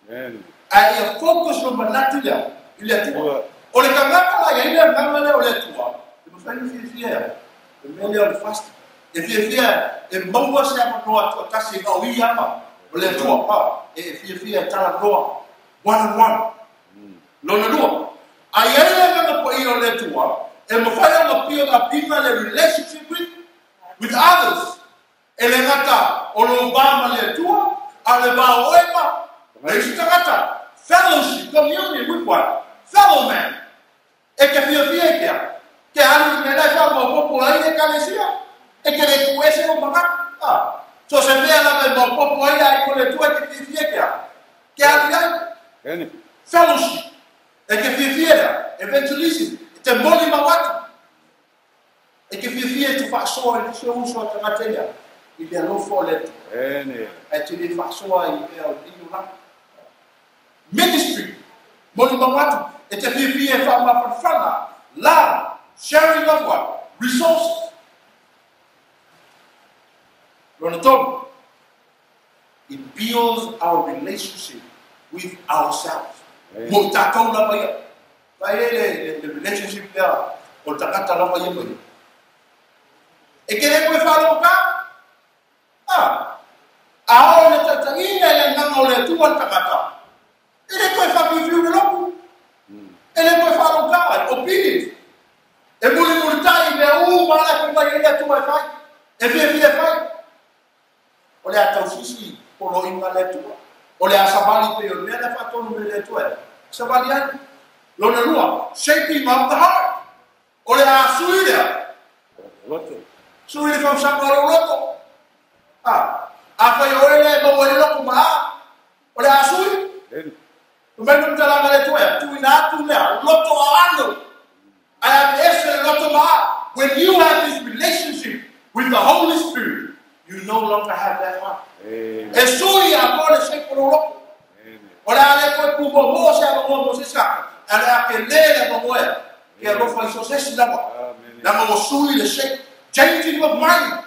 Amen. Ai ia focus no manatu lea, i le Atua. Ua. O le kangaka la ia ile nganga lea o le Atua, e mawhai no fiafia ia, e mea lea o le fast. E fiafia e maua se ama noa atua tasi e ngau i ama, o le Atua, pa, e fiafia e tala noa, one on one. Lona lua. Ai ai le nganga po i o le Atua, e mawhai o ngapio ngapinga le relationship with others. E le ngata o lo ba ma le Atua, a le ba o ema, le isi tangata, fellowship, communion with what? Fellow man. E ke fiafia i kea. Ke alu i mea lai wha maupopo ai le kalesia. E ke le kuese o mangata. So se mea lava e maupopo ai ai ko le Atua e ke fiafia i kea. Ke alu i ai. Amen. Fellowship. E ke fiafia lea. Evangelism. E te moli mawatu. E ke fiafia e te whaasoa i se uso a tangata ia. I le alofa o le Atua. Amen. E te le whaasoa i mea o lino langa. Ministry. Moli mawatu. E te fiafia e whaamawhanwhana. Love. Sharing of what? Resources. Lona tolu. It builds our relationship with ourselves. Amen. Mo tātou lava ia. Vai e le relationship lea o tangata lava ia mai. E ke le koe whalo ka? A o le tataina e le nganga o le Atua le tangata. E le koe whapiwiu le loku. E le koe whalo ka ai, obedient. E muli muli tai mea u maala koe mai e le Atua e whai. E fia fia whai. O le atau sisi polo inga le Atua. O le asabali pe o mea le whatonu me le Atua e. Sabali ai. Lona lua, shaping of the heart. O le a sui lea. Loto. Sui le whausanga o loto. A whai oe le maua le loko maa. O le a sui. Amen. Mai no talanga le Atua e. Tui na atu lea. Loto a anu. I have ese loto maa. When you have this relationship with the Holy Spirit, you no longer have that heart. Amen. E sui a kore se koro loko. Amen. O le ale koe pumo mo se ama mo se saka. Ale a ke lele mo moe. Ke alofa i so se si lava. Amen. Langa o sui le se. Changing of mind.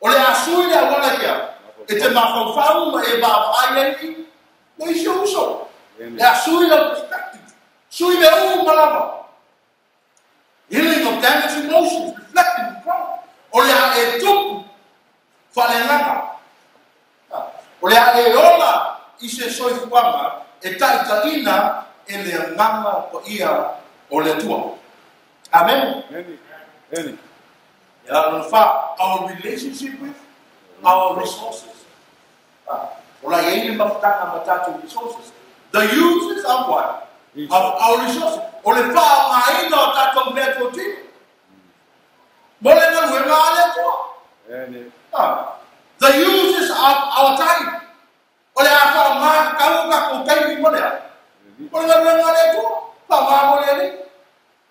O le a sui le awala kia. E te mawhauwhau ma e ma'a ai ai. Le isi uso. Amen. Le a sui le perspective. Sui le u malava. Healing of damaged emotions reflecting the cross. O le a e tupu. Whalenanga. O le a e ola i se soifuanga e taitaina e le nganga o ia o le Atua. Amen. Amen. Amen. Ya lona wha, our relationship with our resources. O la iei le mafutanga ma tātou resources. The uses of what? Of our resources. O le wha o ngā ina o tātou mea tō tino. Mo le ngalu e ngā ale Atua. Amen. The uses of our time. O le a wha o ngā kau ka kau kaimi mo lea. O le ngalu e ngā le Atua. Wha ngā mo le ni.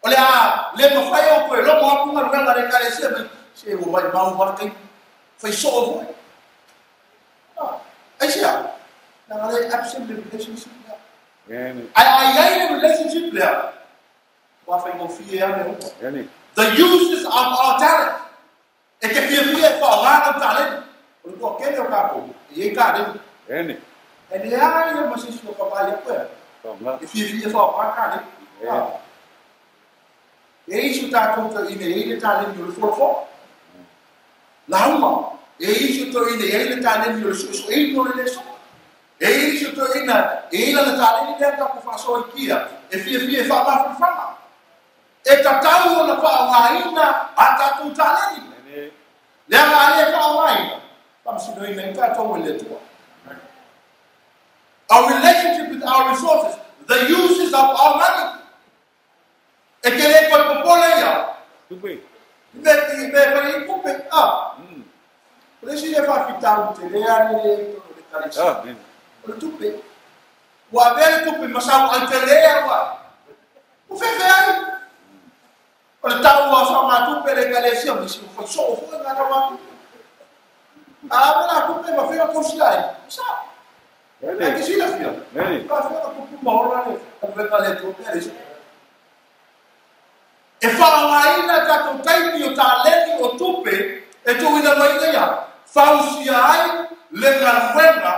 O le a le mawhai o koe lomo apu ngalu e ngā le kare sia mai. Se o mai mau wara kai. Whai so o voi. Ai sia. Nā ngā le absent le relationship lea. Amen. Ai ai ai le relationship lea. Wā whai ngō fie ane hoa. Amen. The uses of our talent. E ke fia fia e wha o ngā nau talent. O le kua kele o kākou. E ei kā rei. Amen. E le ai o masisi o ka mai a koe. Whaonga. E fia fia wha o ngā kā rei. Amen. E isu tātou tō ine e le talent o le forofo. Lauma. E isu tō ine e le talent o le suesu e no le leso. E isu tō ina e ila le talent lea ka ku whasoa i kia. E fia fia wha mawhawhanga. E tatau o na wha o ngā ina a tātou talent. Amen. Lea ngā le wha o ngā ina. Whamasino ina i tātou e le Atua. Our relationship with our resources, the uses of our money. E te le koe popole ia. Tupe. Me me me tupe. Ah. O le isi le faafitauli tele lava lenei i totonu o le Ekalesia, Amen. o le tupe. Ua avea le tupe ma sau ai tele ua. Ua fefe ai. O le tau o saogatupe a le Ekalesia, ma isi ua fai soo foi ngā tauatupe. A ave la tupe ma fea tausia ai. Sa. Ai te silafia. Amen. Faafea na tupu ma ola le avega le Atua pea le isi. E faaaogaina tatou taimi o taleni o tupe e tuuina mai ai ia fausia ai le galuega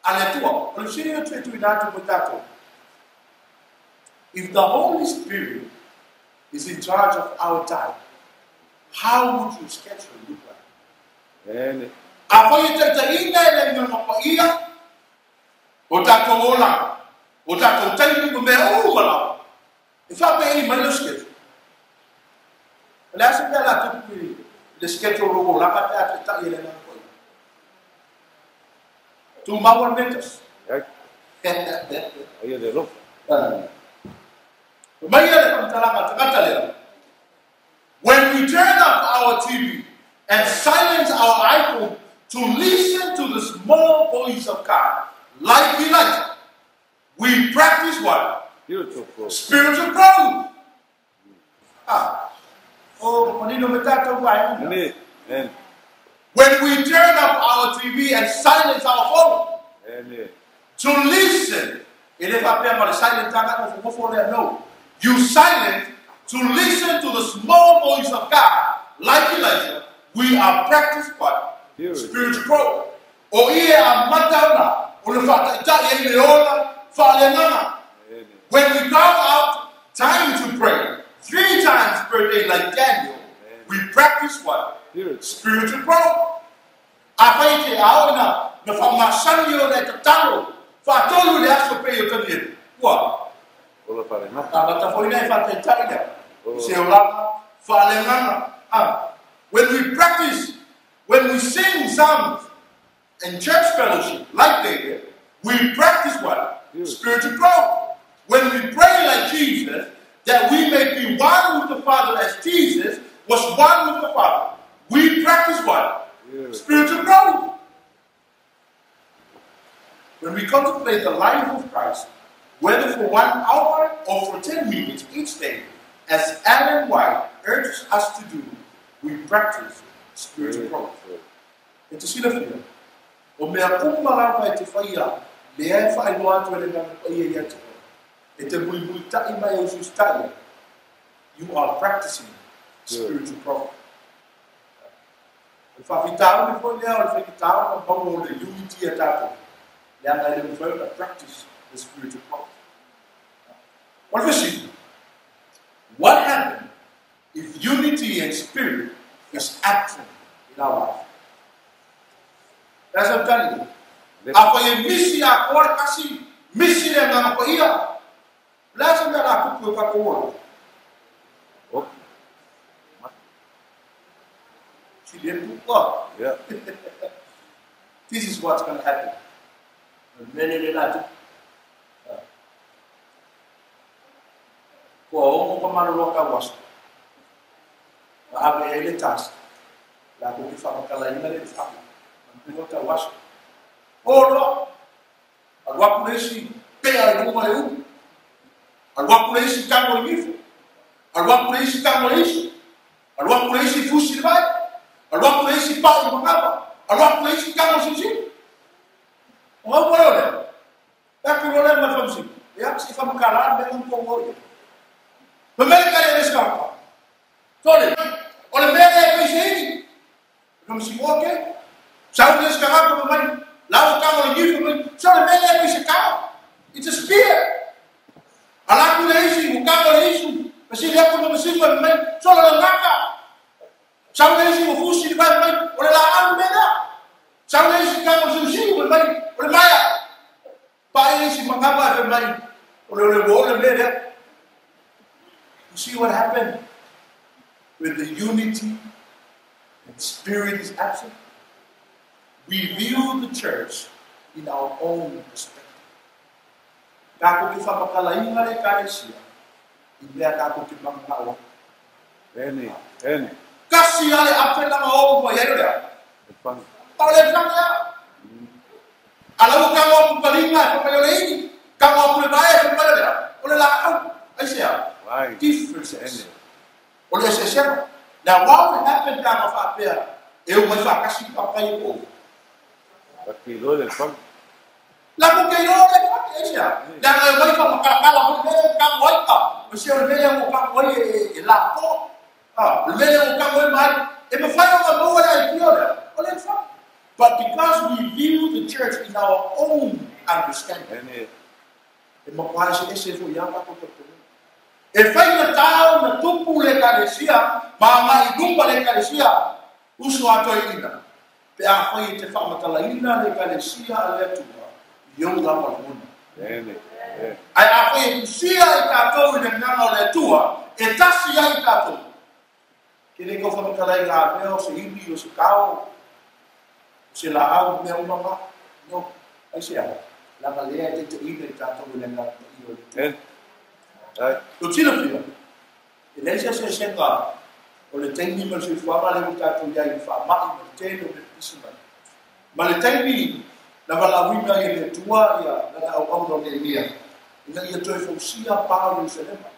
a le Atua. O le fesili atu e tuuina atu mo i tatou, If the Holy Spirit is in charge of our time, how would your schedule look like? Amen. Afai e taitaiina e le Agaga Paia o tatou olaga, o tatou taimi ma mea uma lava, e faapei mai lau schedule. O le a se mea o le a tupu i le schedule o lou olaga pe a taitai e le Agaga Paia? Tumau o le mea e tasi. Ai. Ai le alofa. Fai mai ia le faamatalaga a le tagata lea, When we turn off our TV and silence our iPhone to listen to the small voice of God, like Elijah, we practice what? Spiritual growth. Spiritual growth. Ah. Oh, manino me tatou vaega. Amen. Amen. When we turn off our TV and silence our phone Amen. to listen, e le faapea ma le silent aga nofo lea, no. You silent to listen to the small voice of God, like Elijah, we are practice what? Spiritual. Spiritual growth. O i e amata ona o le faataitai ai le ola faaleagaga. Amen. When we carve out time to pray 3 times per day like Daniel, we practice what? Spiritual. Spiritual growth. Afai e te ao ina na faamasani ona e tatalo faatolu i le aso pei o Tanielu. Ua Ola faaleagaga. amata foi na e faataitai lea. I se olaga faaleagaga. Ah. When we practice, when we sing psalms in church fellowship, like David, we practice what? Spiritual growth. When we pray like Jesus, that we may be one with the Father as Jesus was one with the Father, we practice what? Spiritual growth. When we contemplate the life of Christ, whether for 1 hour or for 10 minutes each day, as Ellen White urges us to do, we practice spiritual growth. E te silafia, o mea uma lava e te whaia, lea e whaailoa atu e le Agaga Paia ia te oe. E te mulimulitai mai au susitaia, you are practicing spiritual growth. O le faafitauli foi lea o le faigata ona maua o le unity a tatou, leaga e le mafai ona practice the spiritual growth. O le fesili, what happens if unity and spirit is absent in our life? That's what I'm telling you. Afai e misi atoa le tasi, misi le Agaga Paia, o le a se mea o le a tupu i o tatou ola? Oh. Yeah. This is what's going to happen. Kua ongo ka maloloa tau aso. Ma ave ai le task. La ko te whakamakalaina le whaka. Mantua tau aso. O loa. Alu aku le isi pea i lunga le upu. Alu aku le isi tango i nifo. Alu aku le isi tango le iso. Alu aku le isi fusi le vai. Alu aku le isi pao i mangapa. Alu aku le isi tango sisini. O ngau pare o lea. Aku lo lea ma le whamsini. Ia, si whamakala me ngam kongo ia. Ma mele kare e skapa. Tole, o le mea e peise ini. Whamsini oke. Sau le skapa ma mai. Lau tango le nifo mai. So le mea e peise kao. It's a spear. Alaku le isi, ukango le isu. Masili aku ma masili ma mai. So le ngaka. Sau le isi, ufusi le mai mai. O le la alu mea. Sau le isi kango siusiu mai mai. O le maia. Pae isi mangapa e mai. O le ole wo le mea. You see what happened when the unity and spirit is absent? We view the church in our own perspective. Tatou te faamatalaina le ekalesia i mea tatou te mananao ai. Ene, ene. Kasi ale ape langa o mai ai o lea. E fanga. Pa o le fanga ia. Ala ua kago aku palinga e whamai o le ini. Kago aku le vae e whamai o lea. O le la au. Ai sea. Vai. Differences. Ene. O le eseesega. Now, what would happen ka ma whaapea e o mai whaakasi papai o. Pa ki lo le fanga. La ku ke ro le fanga e sea. La ngai mai whamakalakala mo le ka mo ai ka. O se o le mea o ka mo ai e la po. Ah, le mea o ka mo ai mai. E ma whai o ngā maua le ai pio lea. O le whanga. But because we view the church in our own understanding. Ene. E makuai se ese fo ia pa ko te. E whai na tau na tupu le ekalesia, ma ngā i lumba le ekalesia, uso ato i ina. Pe a whai e te whaamatalaina le ekalesia a le atua, i au la malangona. Ene. Ene. Ai a whai e kusia i tātou i le nganga o le atua, e tasi ai tātou. Ke le kau whamatalai ngā mea o se iwi, o se kao, o se la au mea umanga. No, ai se au. Langa lea e te te ina i tātou i le nganga o le atua. Ene. Ai. O tino fia, e leisa se senga o le taimi ma le soifuaga le ua tatou iai i faama'i ma le tele o le pisi mai. Ma le taimi na valaauina ai e le Atua ia lana auauna o Nehemia, ina ia toe fausia pā o Ierusalema.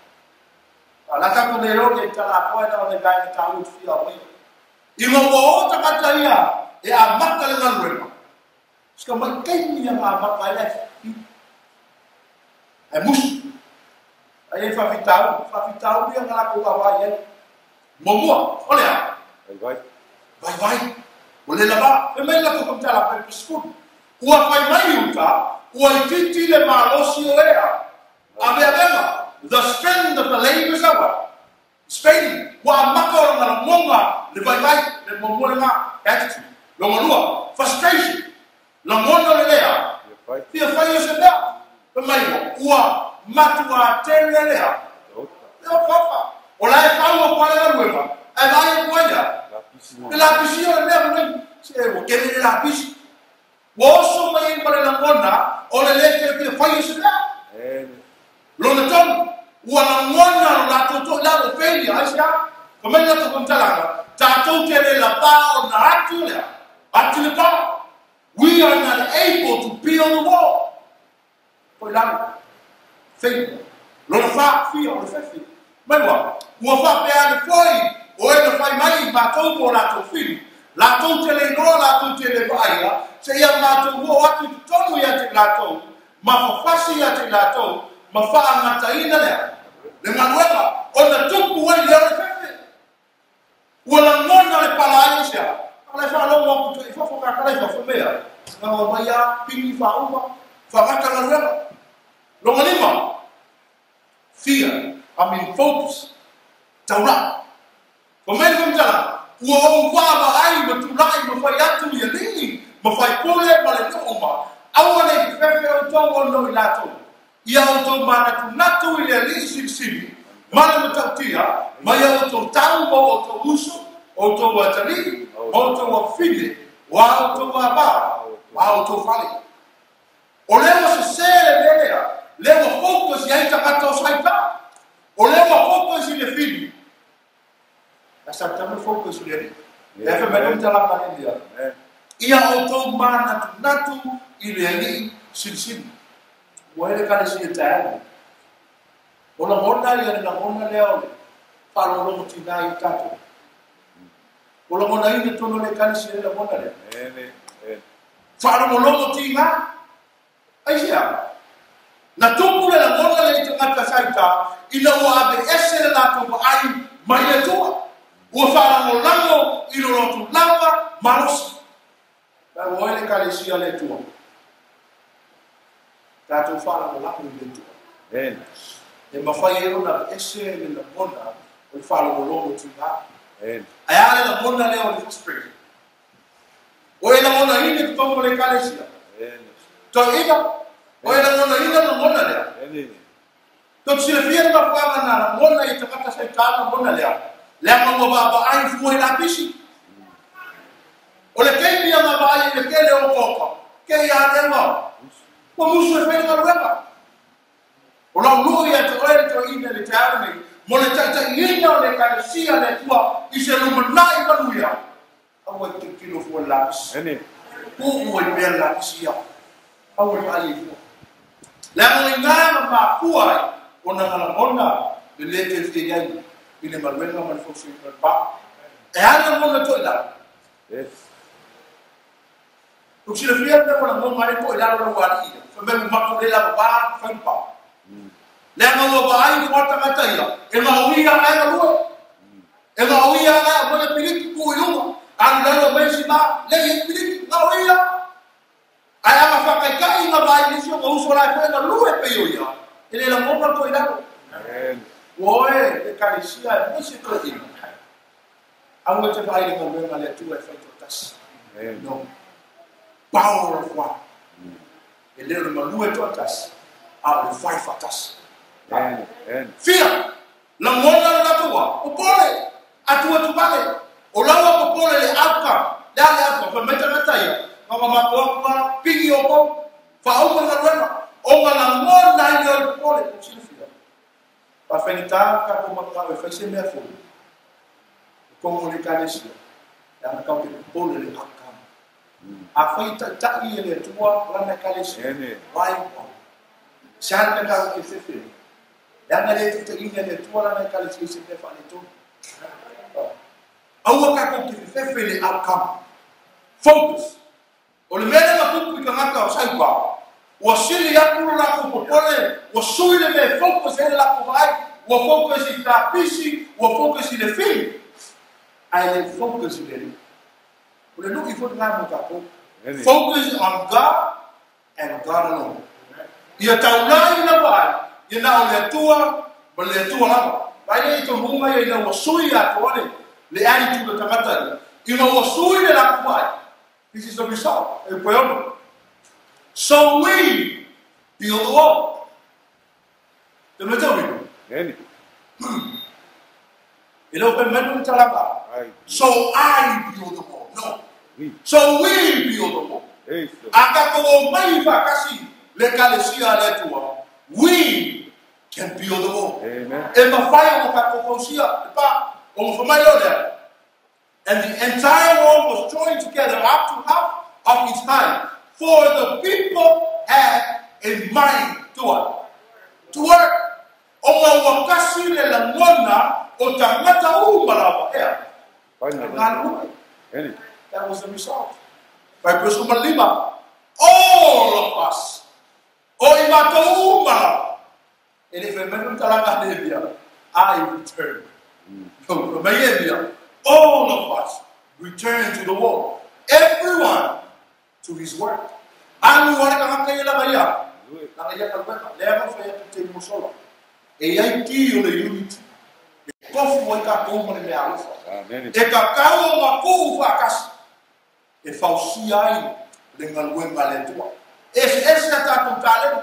A la tatou le o le talakoa e na o le vaega tāua te fia au ai. I ngā ua o takata ia e amata le galuega. Sika mai taimi ia ngā amata ai lai. Ai musu. Ai e whawhitau, whawhitau ia ngā lako ka wai ai. Momua, o lea. Vai vai. Vai vai. O le lava, e mai lako kamtala pai piskuru. Ua whai mai uta, ua i titi le malosi o lea. A mea mea, the strength of the labors awa. Spain, ua amaka o ngā monga, le vai vai, le momua le ngā, attitude. Longa lua, frustration. La mona le lea. Fia whai. Fia whai o se mea. E mai ua, matua tele lea. Ota. Leo papa. O la e whau o pale aruema. E vai e kuaia. La pisi mo. Le la pisi o le mea muna. Se o kele le la pisi. Ua oso mai e pale langona. O le le te fia whai o se mea. Ene. Lona tonu. Ua langona lo la toto la o failure. Ai sea. Ka mai la toko mtalanga. Tātou te le la pā o nā atu lea. Atu le pā. We are not able to be on the wall. Koi lalo. Failure. Lona wha, fia, o le whewhi. Mai wā, ua wha pea le foi, o e na whai mai, mātou mō lātou whiri. Lātou te le noa, lātou te le vaaia, se ia mātou mō atu te tonu ia te lātou, ma whawhasi ia te lātou, ma whaangataina lea. Le ngaluega, o na tupu ai lea le whewhi. Ua langona le pala ai sea. Ka lai whaalongo aku te i whawha ka kalai whawha mea. Ngā wā mai a, pingi whauma, whangata ngaluega. Longa lima, fear, I mean focus, taura. Ko mai le whamtala, ua o wā ai, ma tūlai, ma whai atu i a lini, ma whai pole, ma le to'oma. Aua nei te whewhe o tau o no i lātou. Ia o tau mānatu natu i le alii silisili, ma le matautia, ma ia o tau tau ma o tau uso, o tau atalii, ma o tau awhine, wa o tau wā, wa o tau whale. O leo se se le lea, leo focus i ai takata o saita. O leo focus i le fili. A sa tamu focus i le alii. E wha mai te langa le lea. Ia o tau mānatu natu i le alii silisili. Ua hele kare si e taeago. O la ngona ia le ngona lea o le whalolongo tina i tātou. O la ngona ina tono le kare si e le ngona lea. Ene. Ene. Whalolongo tina. Ai sea. Na tupu le ngona le i te ngata saita, ina ua abe ese le lātou ai mai le tua. Ua whalangolango i lo lotu lava malosi. Nā ua ele kare si a le tua. Tātou whalangolango i le tua. Ene. E mawhai e ona ese le lamona o le whalangolongo tina. Ene. Ai ale lamona lea o le frustration. O e lamona ine te tongo le kare sia. Ene. Toi ina, o e lamona ina lamona lea. Ene. Tō silafia le mafuanga nā lamona i te kata saitana lamona lea. Lea ngā baba ai fua i lapisi. O le keimi a ngā ai i le kele o koka. Ke ia le ngā. Ko musu e whainga ruega. O lau lui a te oe le toeaina le taeao lenei, mo le taitaiina o le ekalesia a le Atua i se lumanai manuia, aua e tilotilo fua i le lapisi. Tuu ai pea le lapisi ia. Aua e vaai ai fua. Leaga o i ina na mafua ai ona lagona le lē toe fia i ai i le galuega ma le fausiaina o le pa. E a le lagona toilalo? Ua silafia le mea ua lagona ai toilalo lau alii ia, fai mai ua matou le lava pa fai le pa. Leaga ua vaai fua le tagata ia, e gaoia ae galue. E gaoia ae aumai le piliki tuu i luga, alu i lalo aumai sima, lei ai piliki, gaoia. Ae a na faataitai na vaai nisi o na uso la e foi galue pei o ia, e le lagona le toilalo. Ua oe Ekalesia aemaise toeaiina, aua e te vaai i le galuega a le Atua e fai toatasi. No. Power of one. E le o le malue toatasi, a o le fai faatasi. Fia, lagona le latou a, popole, atu atu vale, o laua popole le outcome, le a le outcome, fai mai tagata ia, na ona matou atu lava, pigi outou, faauma le galuega, ona lagona ai lea o le popole, ua silafia. Faafaigata le tatou mananao e fai se mea fou, i totonu o le Ekalesia, leaga tatou te popole le outcome. Afai e taitai e le Atua lana Ekalesia, why worry? Se a le mea tatou te fefe ai? Leaga e le taitaiina e le Atua lana Ekalesia i se mea faaletonu. Aua tatou te fefefe i le outcome. Focus. O le mea lea na tupu i tagata o Saipa, ua sili atu lo latou popole, ua sui le mea e focus ai le latou vaai, ua focus i kapisi, ua focus i le fili, ae le focus i le Alii. O le lui foi lena mo tatou. Focus on God and God alone. Ia taulai lava ai, ia na o le Atua ma le Atua lava. Vaai lea i tonuga ia ina ua sui atoa le, le attitude o tagata ia, ina ua sui le latou vaai. This is the result. E koe ono. So we build the wall. Te mea tau ino. E leo pe manu talaka. So I build the wall. No. So we build the wall. A tatou o mai faatasi le Ekalesia a le Atua, we can build the wall. E mafai ona tatou fausia le pa. Ona fai mai lea o lea, And the entire wall was joined together up to half of its height, for the people had a mind to what? To work. Ona ua tasi le lagona o tagata uma lava, ea, e galulue. That was the result. Fai 15, all of us, o i matou uma lava, e le i fai mai le talaga a Nehemia, I return. No, fai mai Nehemia, all of us return to the wall, everyone to his work. Alu a le tagata ia lava ia, lana ia galuega, lea na fai atu te mosola. E i ai ki o le unity, e tofu ai tatou ma le mea alofa. E tatau ona tuu faatasi, e fausia ai le galuega a le Atua. E eseese a tatou taleni,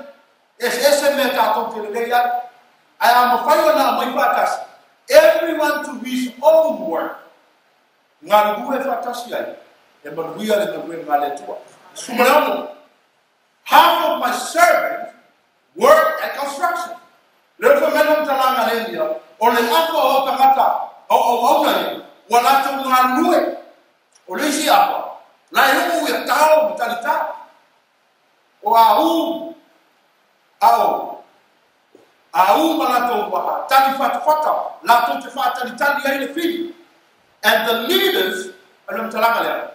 e eseese mea tatou te lelei ai, ae a mafai ona aumai faatasi, everyone to his own work, galulue faatasi ai, e manuia le galuega a le Atua. 16, Half of my servants work at construction. Lea ua fai mai lona talaga a le Elia, o le afa o tagata o auauna ia, ua latou galulue. O le isi afa, la e oo ia tao ma talita. O a u, a o, a u ma latou waa tali fatafata, latou te faatalitali ai le fili. And the leaders, a le talaga lea,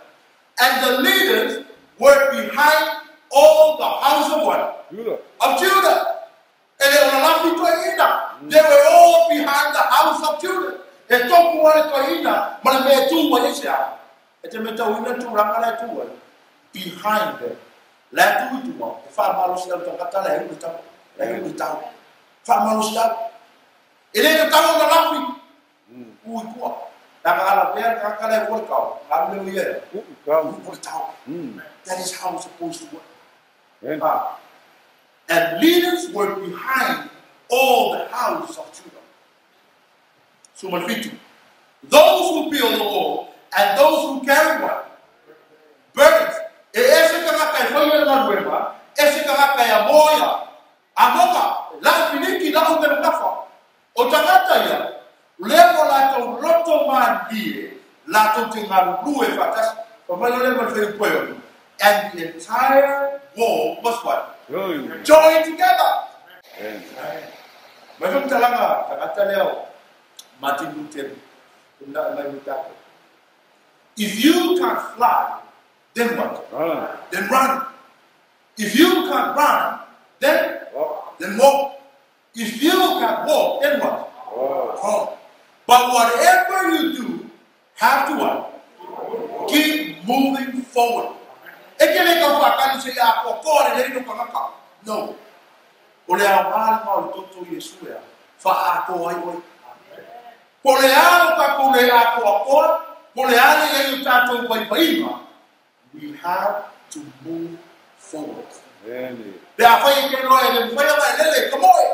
and the leaders were behind all the house of what? Judah. Of Judah. E le o lalafi toeaina. They were all behind the house of Judah. E topu a le toeaina ma le mea e tu ai se a. E te matauina le tulaga la e tu ai. Behind them. La e tu i tua, e faamalosi au tagata la e ulu tau. La e ulu tau. Faamalosi au. E le tatau ona lafi. U i tua. Leaga ala pea le tagata la e ua le tau. Alu leo ia e. Uu tau. Uu le tau. That is how it's supposed to work. Amen. And leaders were behind all the house of Judah. 17. Those who build the wall and those who carry what? Burdens. E ese tagata e whaia le galuega, ese tagata e a moia, a moka, la finiti. malie, latou te galulue faatasi. Fai mai loa lea ma le fuaiupu e 6, and the entire wall was what? Joined. Joined together. Amen. Mai faamatalaga tagata lea o Martin Luther, na mai mutako. If you can't fly, then what? Run. Then run. If you can't run, then Walk. then walk. If you can't walk, then what? Walk. Crawl. But whatever you do, have to what? Keep moving forward. E ke le ka whakani se ia ko le le no kangaka. No. O le ao ngā o le toto Iesu ea. Wha a ai oi. Po le ao ka ko le a koa, po le ale e o tātou paipainga. We have to move forward. Amen. Pe a whai e ke loa e le mwhai ama e lele, ka moe.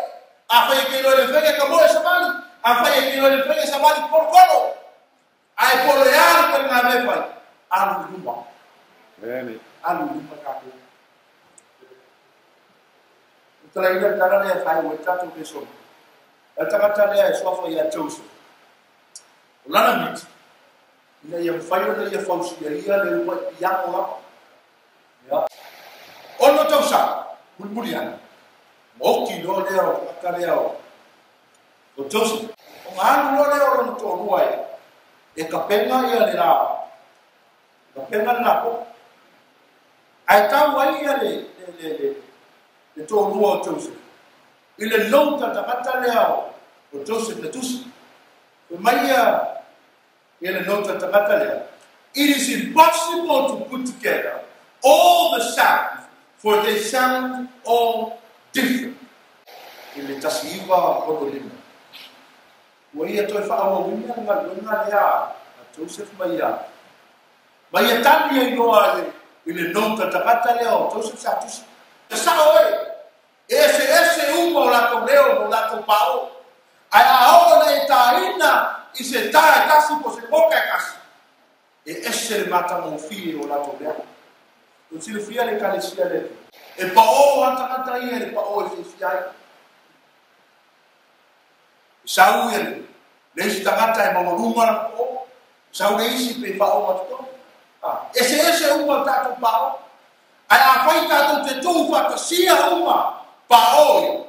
A whai e ke loa e le whai ka moe samali. A whai e ke loa e le whai samali kolo. Ai po le alu ka ngā me whai. Alu luma. Amen. Alu luma ka koe. Tala ina tala lea whai o e tātou ke sono. E tangata lea e suafa ia Joseph. O lana miti. Ina ia mwhai o le ia fausi ia ia le ua i ango lapa. Ia. Ono tausa, mulimuli ana. Moki loa lea o tagata lea o Joseph. O ngā alu loa lea o lona toalua ia. E kapenga ia le la. Kapenga le lapo. Ae tau ai ia le toalua o Joseph. I le nouta tagata lea o Joseph na tusi. Fai mai ia le nouta tagata lea. It is impossible to put together all the sounds, for they sound all different. I le 1965. Ua ia toe faaauauina le galuega lea a Joseph mai ia. Mai ia tali ai loa i le nouta tagata lea o Joseph sa tusi. E sao e, ese ese uma o latou leo mo latou pao. Ai a oo na e tāina i se tā e kasi po se moka e kasi. E ese le matagofie o latou leo. O silafia le ekalesia le. E pao a tagata ia le pao e fiafia ai. Sau ia le isi tagata e maualuga lana pao. Sau le isi pe faaoga totonu. Ese ese uma o tatou pao. Ae afai tatou te tou faatasia uma pao ia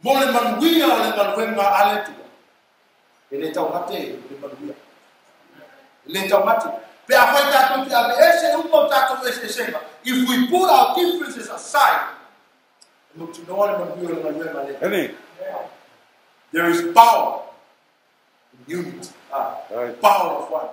mo le manuia o le galuega a le Atua. E le taumate le manuia. E le taumate. Pe afai tatou te aveese uma o tatou eseesega. If we put our differences aside, e mautinoa le manuia o le galuega a le Atua. Amen. There is power in unity. Right. Power of one.